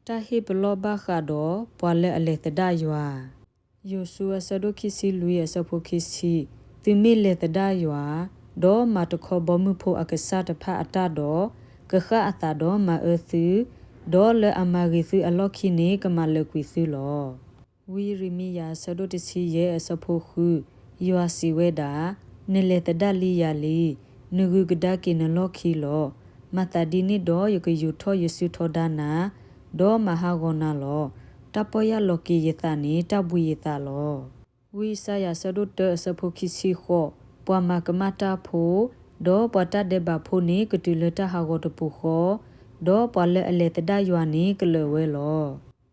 တၢ်ဟ့ၣ်ပလီၢ်ဘၣ်ဃးဒီးပှၤလၢအလဲၤသဒၣ်ယွၤ. ယိၤၡူအဆၢဒိၣ်ခံဆံလွံၢ်အဆၢဖိခံဆံ, သုမ့ၢ်လဲၤသဒၣ်ယွၤ, ဒီးမၤတခီဘီမုၢ်ဖိအကစၢ်တဖၣ်အတၢ်ဒီး, ကဃၣ်အသးဒီးမၤအၢသု, ဒီးလၢအမၤဂ့ၤသုအလီၢ်ခံန့ၣ် ကမၤလၢာ်ကွံာ်သုလီၤ. ဝံယံးရမံယၤအဆၢဒိၣ်တဆံယဲၢ်အဆၢဖိဃု, ယွၤစံးဝဲဒၣ်, နလဲၤသဒၣ်လံယၤလံ, နဂုၤကဒါက့ၤနလီၢ်ခံလီၤ. မၤသးဒ်န့ၣ်ဒီးယကယူာ်ထီၣ်ယစုထီဒါနၤ, ဒီးမၤဟးဂီၤနၤလီၤ. တၢ်ပီၢ်ယၢ်လီၤက့ၤယသးန့ၣ် တၢ်ဘှံးယသးလီၤ. ဝံယၡါယၤအဆၢဒိၣ်တၢအဆၢဖိခံဆံဃိး, ပှၤမၤကမၣ်တၢ်ဖိ, ဒီးပှၤတၢ်ဒဲးဘးဖိန့ၣ် ကတုၤလၢတၢ်ဟးဂီၤတပူၤဃီ, ဒီးပှၤလၢအလဲၤသဒၣ်ယွၤန့ၣ် ကလၢာ်ဝဲလီၤ.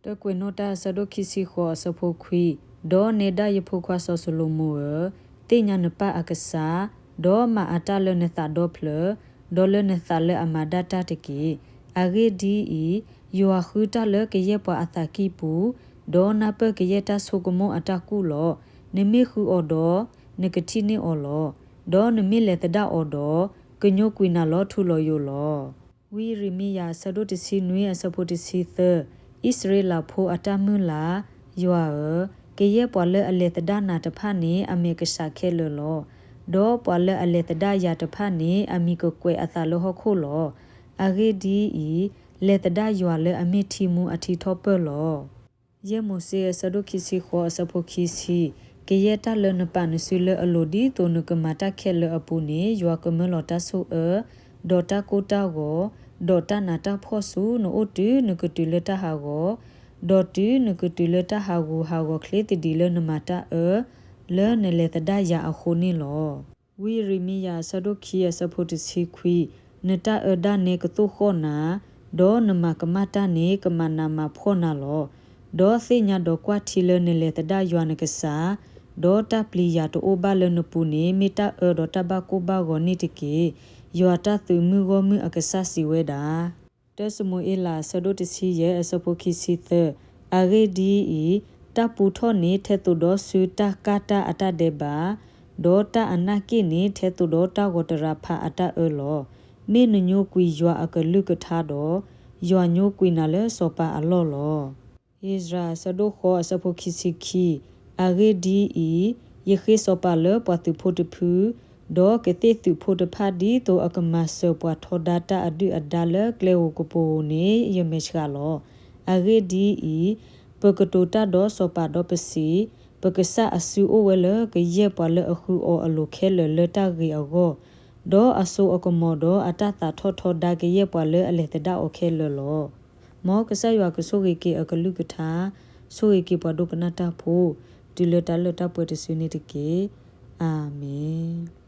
တၢကွဲးနီၣ်တၢ်အဆၢဒိၣ်ခံဆံဃိးအဆၢဖိခွံ, ဒီးနဲဒၣ်ယဖိခွါစီၤၡလိၤမိၤဧၢ, သ့ၣ်ညါနပၢ်အကစၢ်, ဒီးမၤအတၢ်လၢနသးဒီဖျၢၣ်, ဒီးလၢနသးလၢအမၤဒၣ်တၢ်တက့ၢ်. အဂ့ၢ်ဒ်အံၤ, ယွၤဃုတၢ်လၢကယဲၢ်ပှၤအသးကံၢ်ပူၤ, ဒီးနၢ်ပၢၢ်ကယဲၢ်တၢ်ဆိကမိၣ်အတၢ်ကူၣ်လီၤ. နမ့ၢ်ဃုအီၤဒီး, နကထံၣ်န့ၢ်အီၤလီၤ. ဒီးနမ့ၢ်လဲၤသဒၣ်အီၤဒီး, ကညိကွံာ်နၤလီၤထူလီၤယိာ်လီၤ. ဝံယံးရမံယၤအဆၢဒိၣ်တဆံနွံအဆၢဖိတဆံသၢ, အံၣ်စရ့လးဖိအတၢ်မုၢ်လၢ်, ယွၤဧၢ, ကယဲၢ်ပှၤလၢအလဲၤသဒၣ်နၤတဖၣ်န့ၣ် အမ့ၢ်ကစၢ်ခဲလၢာ်လီၤ. ဒီးပှၤလၢအလဲၤသဒၣ်ယၤတဖၣ်န့ၣ် အမံၤကကွဲးအသးလၢဟီၣ်ခိၣ်လီၤ. အဂ့ၢ်ဒ်အံၤ, လဲၤသဒၣ်ယွၤလၢအမ့ၢ်ထံမူအထံထီၣ်ပၢၢ်လီၤ. ယဲၢ်မိၤၡ့အဆၢဒိၣ်ခံဆံဃိးအဆၢဖိခံဆံ, ကယဲၢ်တၢ်လၢနပာ်နစုလၢအလိၤဒ်သိးနကမၤတၢ်ခဲလၢာ်အပူၤန့ၣ် ယွၤကမၢလီၤတၢ်ဆိၣ်အၢ, ဒီးတၢ်ကိၢ်တၢ်ဂီၤ, ဒီးတၢ်နးတၢ်ဖှီၣ်ဆူနအိၣ်တုၤနကတုၤလၢတၢ်ဟးဂီၤ, ဒီးတုၤနကတုၤလၢတၢ်ဟးဂူာ်ဟးဂီၤချ့သဒံးလၢနမၤတၢ်အၢ, လၢနလဲၤသဒၣ်ယၤအဃိန့ၣ်လီၤ. ဝံယံးရမံယၤအဆၢဒိၣ်ခံအဆၢဖိတဆံခွံ, နတၢ်အၢဒၣ်နဲကသိၣ်ဃီၣ်နၤ, ဒီးနမၤကမၣ်တၢ်န့ၣ် ကမၤနးမၤဖှီၣ်နၤလီၤ. ဒီးသ့ၣ်ညါဒီးကွၢ်ထံလၢနလဲၤသဒၣ်ယွၤနကစၢ်, ဒီးတၢ်ပျံၤယၤတအိၣ်ဘၣ်လၢနပူၤန့ၣ် မ့ၢ်တၢ်အၢဒီးတၢ်ဘၣ်ကိၢ်ဘၣ်ဂီၤန့ၣ်တက့ၢ်. ယွၤတၢ်သုးမုၢ်ဂီၢ်မုၢ်အကစၢ်စံးဝဲဒၣ်. တၢၡမူၤအ့လးအဆၢဒိၣ်တဆံယဲၢ်အဆၢဖိခံဆံသၢ, အဂ့ၢ်ဒ်အံၤ, တၢ်ပူထီၣ်န့ၣ်ထဲသိးဒီးဆူတၢ်ကၢ်တၢ်အတၢ်ဒဲးဘး, ဒီးတၢ်အနၢ်က့ၣ်န့ၣ်ထဲသိးဒီးတၢ်ဂီၤတရၤဖးအတၢ်အၢလီၤ. မ့ၢ်နညိကွံာ်ယွၤအကလုၢ်ကထါဒီး, ယွၤညိကွံာ်နၤလၢစီၤပၤအလီၢ်လီၤ. ဧ့စြၤအဆၢဒိၣ်ဃိးအဆၢဖိခံဆံခံ, အဂ့ၢ်ဒ်အံၤ, ယဃ့စီၤပၤလၢပှၤသုးဖိတဖု, ဒီးကသ့ၣ်သုးဖိတဖၣ်ဒ်သိးအကမၤစၢၤပှၤထီဒါတၢ်အဒုၣ်အဒါလၢကျဲဧိၤကပိၤဧိၤန့ၣ် ယမဲာ်ဆှးလီၤ. အဂ့ၢ်ဒ်အံၤ, ပကတိၤတၢ်ဒီးစီၤပၤဒီးပစံး, ပကစၢ်အစုအိၣ်ဝဲလၢကယဲၢ်ပှၤလၢအဃုအီၤအလိၤခဲလၢာ်လၢတၢ်ဂ့ၤအဂီၢ်, ဒီးအစိအကမီၤဒီးအတၢ်သးထီၣ်ထီဒါကယဲၢ်ပှၤလၢအလဲၤသဒၣ်အီၤခဲလၢာ်လီၤ. မ်ကစၢ်ယွၤကဆိၣ်ဂ့ၤက့ၤအကလုၢ်ကထါ, ဆိၣ်ဂ့ၤက့ၤပှၤဒိကနၣ်တၢ်ဖိ, တုၤလၢတၢ်လၢတၢ်ပှဲၤတစုန့ၣ်တက့ၢ်. အၤမ့ၣ်.